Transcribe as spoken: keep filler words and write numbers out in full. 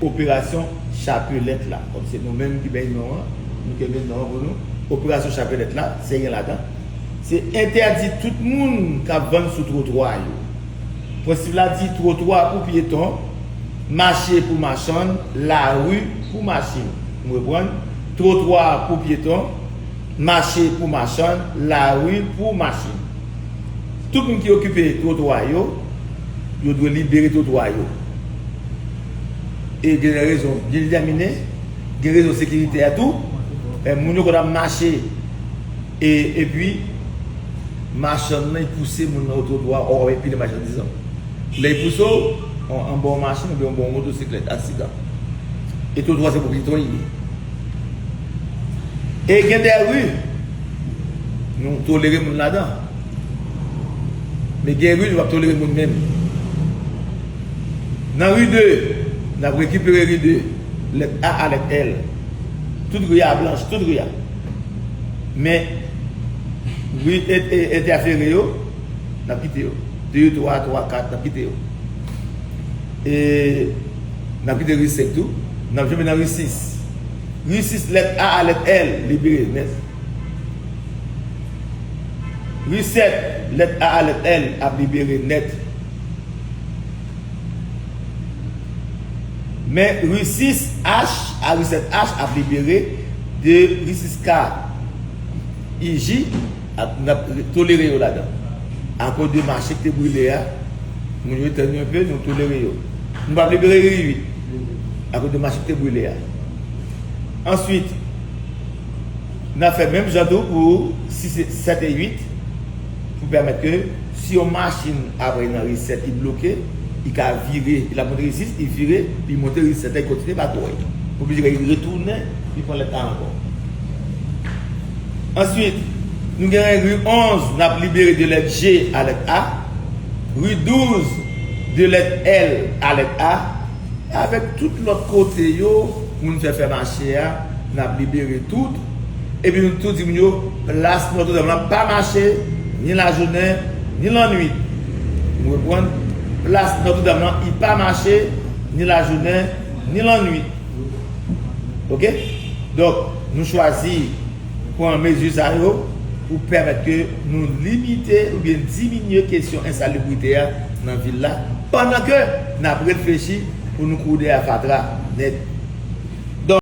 Operasyon Chapelèt la, kòm se nou menm ki bay non an, nou ki bay non an pou nou. Operasyon Chapelèt la, se gen ladan. Se entèdi tout moun k ap vann sou twotwa yo. Prensip la di twotwa pou pyeton, mache pou machann, lari pou machin. M reprann, twotwa pou pyeton, mache pou machann, lari pou machin. Tout moun ki okipe twotwa yo, yo dwe libere twotwa yo. E gen rezon byen detèmine, gen rezon sekiritè tou. E, moun yo konn ap mache, e, epi machann nan, li pouse moun nan o twotwa, ou wè pile machandiz an. Lè li pouse w, an, anba yon machin oubyen anba yon motosiklèt, aksidan. E twotwa se pou pyeton li ye. E gen de ri, nou tolere moun ladan. Men gen ri, nou p ap tolere moun menm. Nan ri de, n ap rekipere ri de, lèt A a lèt L. Tout ri a blanch, tout ri a. Men, ri e, e, entèfere yo, n ap kite yo. De, twa, twa, kat, n ap kite yo. E n ap kite ri senk tou. N ap janbe nan ri sis. Ri sis, lèt A a lèt L, libere nèt. Ri sèt, lèt A a lèt L ap libere nèt. Men ri sis H a ri sèt H ap libere de ri sis K I J ap, n ap tolere yo ladan. Akoz de mache ki te brile a, moun yo tann yo enpe, nou tolere yo. Nou p ap libere ri uit akoz de mache ki te brile a. Answit, n ap fè menm jan tou pou sis, sèt e uit, pou pèmèt ke si yon machin apre nan ri sèt, li bloke, li ka vire, li ap monte ri sis, li vire, li monte ri sèt, li kontinye patwouy. Pou oblije retounen, li pran lèt A ankò. Answit, nou genyen ri onz, n ap libere de lèt G a lèt A, ri douz, de lèt L a lèt A, avèk tout lòt kote yo, moun fè fè mache a, n ap libere tout. Epi nou tou di moun yo, plas Nòtredam lan pa mache, ni lajounen, ni lannwit. Nou reprann, plas Nòtredam lan, li pa mache, ni lajounen, ni lannwit. Oke? Donk, nou chwazi pran mezi sa yo pou pèmèt ke nou limite oubyen diminye kesyon ensalibrite a nan vil la, pandan ke n ap reflechi pou nou kouri dèyè fatra nèt.